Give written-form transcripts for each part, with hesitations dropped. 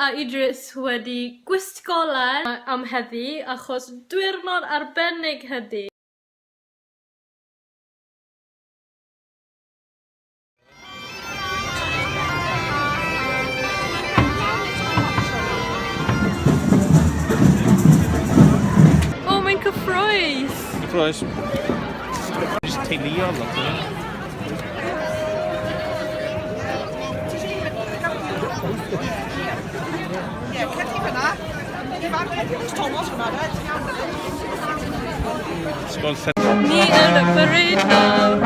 a Idris wedi gwisgo lan am heddi achos diwrnod arbennig heddi. O, mae'n cyffrous! Cyffrous. Jyst teuluol lot o Ie, cer ti fyna. Thomas fyna, de. Ni yn y parade nawr.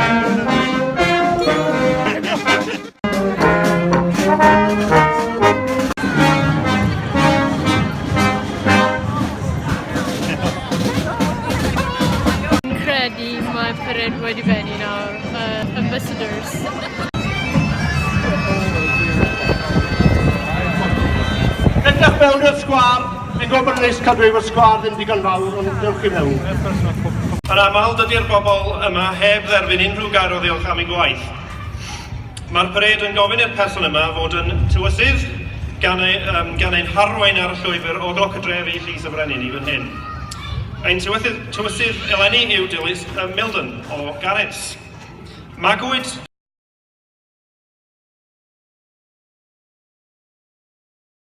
Fi'n credu mae parade wedi bennu nawr. Ambassadors. Edrych mewn i'r sgwâr, fi'n gwybod bod yn neis cael dweud bod sgwâr ddim digon fawr, ond dewch i mewn. Yn aml, dydy'r bobl yma heb dderbyn unrhyw gair o ddiolch am eu gwaith. Mae'r parêd yn gofyn i'r person yma fod yn tywysydd, gan, ei, um, gan ein harwain ar y llwybr o gloc y dref i Llys y Brenin i fan hyn. Ein tywysydd, tywysydd eleni yw Dilys Milden o Garets. Magwyd